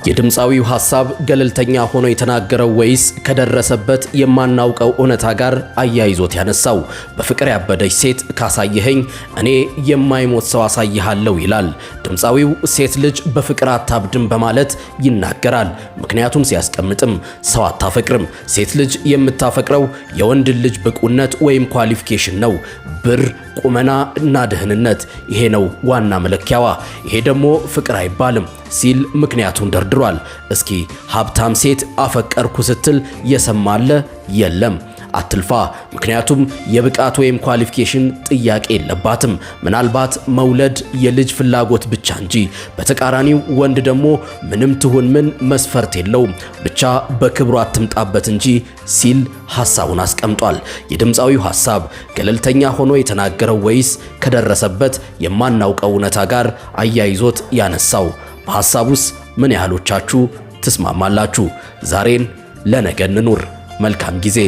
የድምፃዊው ሐሳብ ገለልተኛ ሆኖ የተናገረው ወይስ ከደረሰበት የማናውቀው እውነታ ጋር አያይዞት ያነሳው? በፍቅር ያበደች ሴት ካሳየኸኝ እኔ የማይሞት ሰው አሳይሃለሁ ይላል። ድምፃዊው ሴት ልጅ በፍቅር አታብድም በማለት ይናገራል። ምክንያቱም ሲያስቀምጥም ሰው አታፈቅርም፣ ሴት ልጅ የምታፈቅረው የወንድ ልጅ ብቁነት ወይም qualification ነው። ብር፣ ቁመና እና ደህንነት፣ ይሄ ነው ዋና መለኪያዋ። ይሄ ደግሞ ፍቅር አይባልም ሲል ምክንያቱን ደርድሯል። እስኪ ሀብታም ሴት አፈቀርኩ ስትል የሰማ አለ? የለም። አትልፋ። ምክንያቱም የብቃት ወይም qualification ጥያቄ የለባትም። ምናልባት መውለድ የልጅ ፍላጎት ብቻ እንጂ። በተቃራኒው ወንድ ደግሞ ምንም ትሁን ምን መስፈርት የለውም፣ ብቻ በክብሩ አትምጣበት እንጂ ሲል ሐሳቡን አስቀምጧል። የድምፃዊው ሐሳብ ገለልተኛ ሆኖ የተናገረው ወይስ ከደረሰበት የማናውቀው እውነታ ጋር አያይዞት ያነሳው? በሐሳቡስ ምን ያህሎቻችሁ ትስማማላችሁ? ዛሬን ለነገ እንኑር። መልካም ጊዜ።